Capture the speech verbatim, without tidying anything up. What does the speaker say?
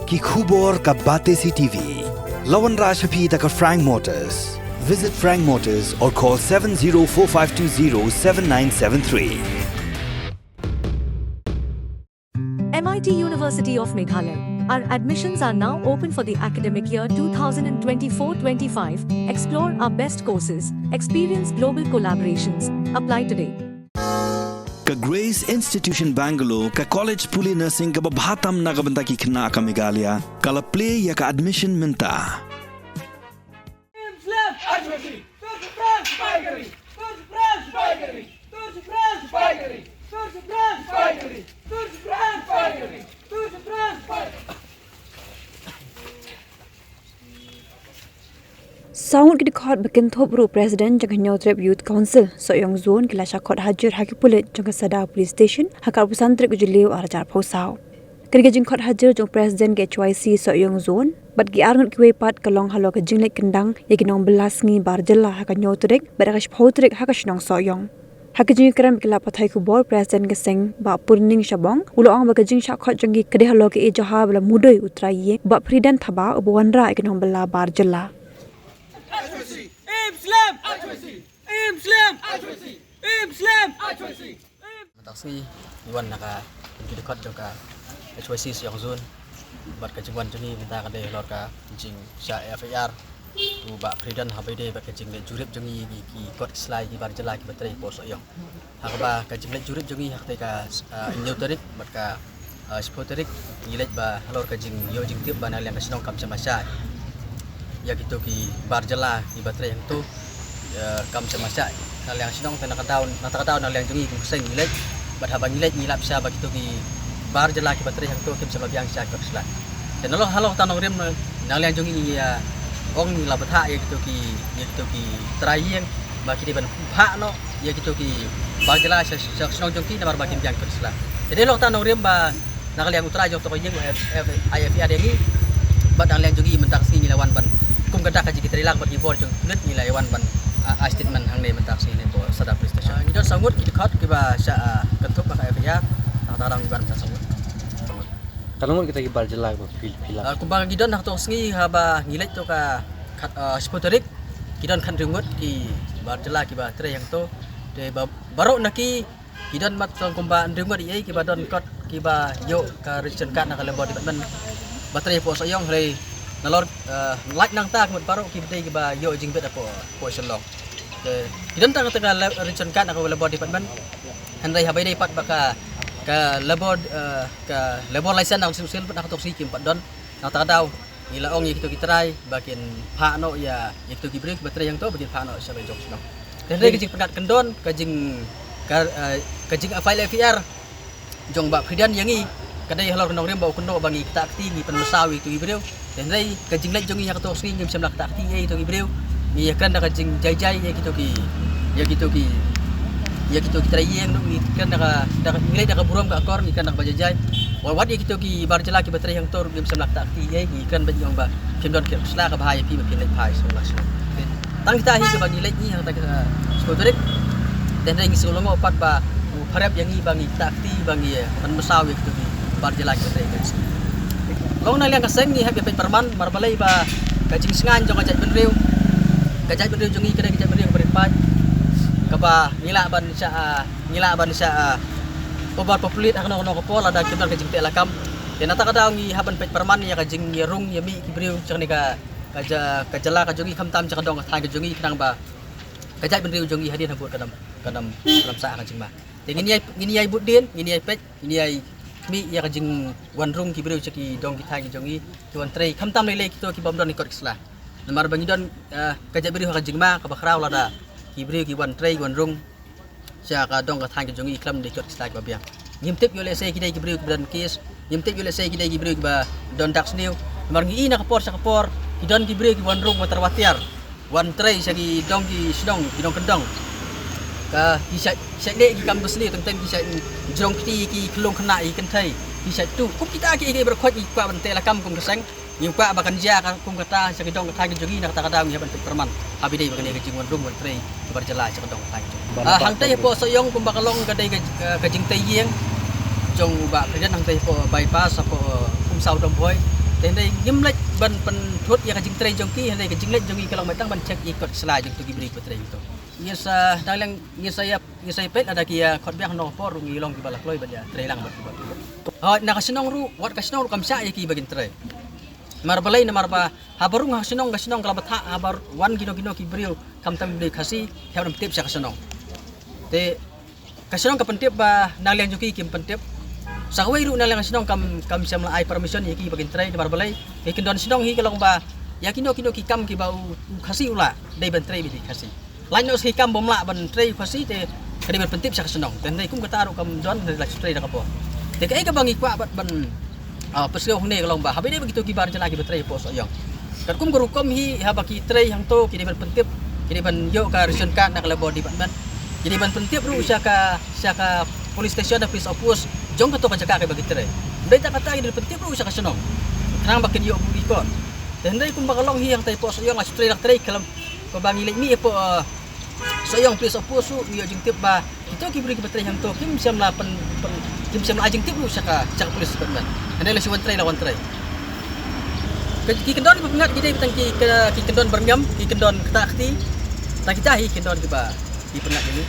Ki khubor ka Batesi TV. La wanrah sha phi da ka Frank Motors. Visit Frank Motors or call seven zero four five two zero seven nine seven three. M I T University of Meghalaya. Our admissions are now open for the academic year two thousand twenty-four twenty-five. Explore our best courses, experience global collaborations. Apply today. Ka Grace Institution Bangalore, ka college pule nursing kaba bha tam na ka bynta ki khynnah ka Meghalaya, ka la plie ïa ka admission mynta. Saw ngut ki dkhot ba kynthup ruh u President jong ka Hynñiewtrep Youth Council Sohiong Zone ki la shah khot hajir ha ki pulit jong ka Sadar Police Station ha ka arphew san tarik u Jylliew arhajar arphew saw. Kane ka jingkhot hajir jong u President ka H Y C Sohiong Zone bad ki arngut kiwei pat ka long halor ka jingleit kyndang ïa ki nongbylla sngi bar jylla ha ka hynñiew tarik bad ha ka shiphew tarik ha ka shnong Sohiong. Ha ka jingïakren bad ki lad pathai khubor, President ka seng Bah Purning Shabong u la ong ba ka jingshah khot jong ki ka dei halor ka ïohi ba la mudui u trai ïing Bah Phridan Thabah uba wanrah ïa ki nongbylla bar jylla. Mynta ka sngi ngi wan na ka ki dkhot jong ka H Y C Sohiong Zone bad ka jingwan jong ngi mynta ka dei halor ka jingshah F I R u Bah Phridan ha ba ïadei bad ka jingleit jurip jong ngi ïa ki kot ki sla ïa ki bar jylla kiba trei hapoh Sohiong. Ha kaba ka jingleit jurip jong ngi ha katei ka, ah, hynñiew tarik bad ka, ah, shiphew tarik ngi leit ba halor ka jingïoh jingtip ba na liang ka shnong kam shym la shah ïa kito ki bar jylla kiba trei hangto, eh, kam shym la shah na liang shnong. Te na ka daw, na kata ka daw na liang jong ngi kum ka seng ngi leit bad haba ngi leit ngi lap sha ba kito ki bar jylla kiba trei hangto kim shym la biang sha ki kot ki sla. Te nalor halor kata ka nongrim na liang jong ngi ngi, ah, ong ngi la bthah ïa kito ki, ïa kito ki trai ïing ba ki dei ban phah noh ïa kito ki bar jylla sha, sha shnong jong ki namar ba kim biang ki kot ki sla. Te dei halor kata ka nongrim ba na ka liang u trai jong kato ka ïing, F-, F-, I F I R ïa ngi bad na ka liang jong ngi mynta ka sngi ngi la wan ban kum ka dak ka jingtrei lang bad ki bor jong ki pulit ngi la wan ban, ah, ai statement hangne mynta ka sngi ne hapoh Sadar Police Station. Ah, ngi don saw ngut ki dkhot kiba shah, ah, kynthup ha ka F I R. Na kata ka daw ngi wan mynta saw ngut. Katno ngut kita ki bar jylla kiba phi, phi lap? Ah, kumba ngi don ha kato ka sngi haba ngi leit to ka khat, ah, shiphew tarik, ki don khathynriew ngut ki bar jylla kiba trei hangto. Te ba, baroh na ki ki don mat tang kumba hynriew ngut ïa kiba don kot kiba ïoh ka ration card na ka Labour Department ba trei hapoh Sohiong. Hynrei nalor, eh, lait nangta ka mut baroh kiba dei kiba ïoh jingbit hapoh, hapoh Shillong. Te ki don tang kata ka la-, ration card na ka Labour Department. Hynrei haba ïadei pat ba ka, ka Labour, eh, ka Labour license na ka Council pat na kato ka sngi kim pat don. Na kata ka daw ngi la ong ïa kito ki trai ba kin phah noh ïa, ïa kito ki briew kiba trei hangto ba kin phah noh sha la jong shnong. Te hynrei ka jingpynkhat kyndon, ka jing, ka, eh, ka jing file F I R jong Bah Phridan ïa ngi ka dei halor ka nongrim ba u kynnoh ba ngi ktah kti, ngi pynmynsaw ïa kito ki briew. Te hynrei ka jingleit jong ngi ha kato ka sngi ngim shym la ktah kti ïa kito ki briew. Ngi ïakren da ka jingjai jai ïa kito ki, ïa kito ki, ïa kito ki trai ïing, ngi kren da ka, da ka, ngi leit da ka burom ka akor, ngi kren da kaba jai jai. Wat, wat ïa kito ki bar jylla kiba trei hangto ruh ngim shym la ktah kti ïa, ngi kren ba ngi ong ba phim don ki kot ki sla, kaba bha ïa phi ba phin leit phai sha la shnong. Tang kita hi kaba ngi leit ngi ha kata ka shiphew tarik. Te hynrei ngi sngew lyngngoh pat ba u pharep ïa ngi ba ngi ktah kti, ba ngi, eh, pynmynsaw ïa kito ki bar jylla kiba trei. Long na liang ka seng ngi hap ïa peit pyrman namar balei ba ka jingsngaiñ jong ka jaitbynriew, ka jaitbynriew jong ngi ka dei ka jaitbynriew kaba rit paid, kaba ngi lah ban shah, ah, ngi lah ban shah, ah, overpopulate ha kano kano ka por lada kim don ka jingteh lakam. Te na kata ka daw ngi hap ban peit pyrman ïa ka jingïarung ïamih ki briew sha kane ka, ka ja-, ka jylla ka jong ngi, khamtam sha ka dong ka thaiñ ka jong ngi, khnang ba ka jaitbynriew jong ngi hadien habud kan ym, kan ym, kan ym sah ha ka jingma. Te ngin ïai, ngin ïai bud dien, ngin ïai peit, ngin ïai khmih ïa ka jingwan rung ki briew sha ki dong ki thaiñ ki jong ngi, ki wan trei, khamtam lei lei kito ki bym don ki kot ki sla. Namar ba ngi don, eh, ka jaitbynriew ha ka jingma kaba khraw lada ki briew ki wan trei, ki wan rung sha ka dong ka thaiñ ka jong ngi khlem da ki kot ki sla kiba biang. Ngim tip ïoh lehse ki dei ki briew kiba don case, ngim tip ïoh lehse ki dei ki briew kiba don dak sniew. Namar ngi i na ka por sha ka por ki don ki briew ki wan rung wat tyrwa tiar, wan trei sha ki dong ki shnong, ki dong kyndong. Ka ki shait, shait leh ki kam ka sniew, teng teng ki shait jrong kti, ki khyllung khynnah, ki kynthei, ki shait tuh. Kum kita kiei kiei baroh khoit ngi kwah ban teh lakam kum ka seng. Ngi kwah ba kan jia ka kum kata sha ki dong ka thaiñ ka jong ngi, na kata ka daw ngi hap ban peit pyrman haba ïadei bad kane ka jingwan rung wan trei ki bar jylla sha ka dong ka thaiñ ka jong ngi. Ah, hangtei hapoh Sohiong kumba ka long ka dei ka, ka, ka jingtei ïing jong u Bah Phridan hangtei hapoh bypass hapoh, eh, Umsaw Dombhoi. Hynrei ngim leit ban pynthut ïa ka jingtrei jong ki, hynrei ka jingleit jong ki ka long beit tang ban check ïa kot sla jong kito ki briew kiba trei hangto. Ngin sa dang leng, ngin sa ïa, ngin sa ïa peit lada ki ïa khot biang hangno por ruh ngi long kiba la kloi ban ïa trei lang bad kiba. Hooid, na ka shnong ruh, wat ka shnong ruh kam shah ïa ki ba kin trei. Namar balei, namar ba ha baroh ka shnong ka shnong ka la bthah, ha ba wan kino kino ki briew khamtam ki briew Khasi, ki hap ban pyntip sha ka shnong. Te ka shnong ka pyntip ba na liang jong ki kim pyntip. Sa kawei ruh na liang ka shnong kam, kam shym la ai permission ïa ki ba kin trei, namar balei, ki kyndon shnong hi ka long ba ïa kino kino ki kam kiba u, u Khasi u lah, dei ban trei beit ki Khasi. Lait noh sa ki kam bym lah ban trei u Khasi te ka dei ban pyntip sha ka shnong. Te hynrei kum kata ruh kam don, hynrei la shu trei da ka bor. Te kaei kaba ngi kwah bad ban, ah, pynsngew hangne ka long ba haba ïadei bad kito ki bar jylla kiba trei hapoh Sohiong, katkum ka rukom hi, haba ki trei hangto ki dei ban pyntip, ki dei ban ïoh ka ration card na ka Labour Department. Ki dei ban pyntip ruh sha ka, sha ka police station, office, office jong kato ka jaka kaba ki trei. Hynrei tang kata, ki dei ban pyntip ruh sha ka shnong khnang ba kin ïoh buh record. Te hynrei kumba ka long hi hangtai hapoh Sohiong, la shu trei, la trei khlem, kaba ngi leit mih hapoh, eh, Sohiong Police Outpost ruh ngi ïoh jingtip ba kito ki briew kiba trei hangto kim shym la pyn, pyn, kim shym la ai jingtip ruh sha ka, sha ka police department. Hynrei la shu wan trei, la wan trei. Ki, ki kyndon kiba pyngngad ki dei tang ki, ki, ki kyndon byrngem, ki kyndon kata kti, tang kita hi ki kyndon kiba, ki pyngngad kine.